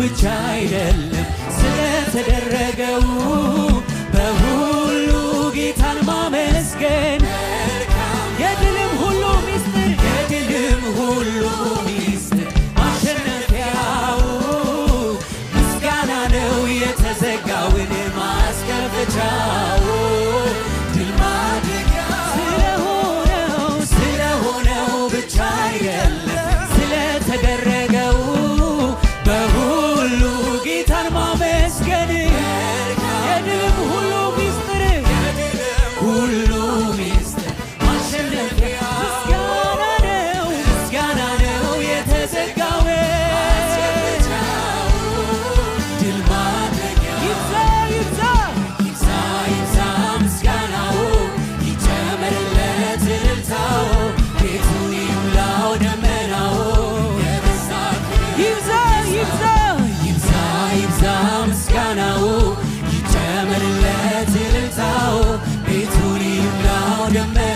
ብቻ አይደለም ስለተደረገው፣ በሁሉ ጌታን ማመስገን የድልም ሁሉ ሚስጥር፣ የድልም ሁሉ ሚስጥር ማሸነፊያው ምስጋና ነው፣ የተዘጋውን ማስከፈቻው ድል ማድረጊያ። ስለሆነው፣ ስለሆነው ብቻ አይደለም ስለተደረገው፣ በሁሉ ጌታን ማመስገን የድልም ሁሉ ሚስጥር፣ ሁሉ ሚስጥር ማሸነፊያ ምስጋና ነው፣ ምስጋና ነው፣ የተዘጋው ድል ማድረጊያ። ይብዛ ይብዛ፣ ይብዛ ይብዛ ምስጋናው፣ ይጨመርለት እልልታው፣ ቤቱን ይሙላው ደመናው። ይብዛ ይብዛ፣ ይብዛ ይብዛ ምስጋናው፣ ይጨመርለት እልልታው፣ ቤቱን ይሙላው ደመናው።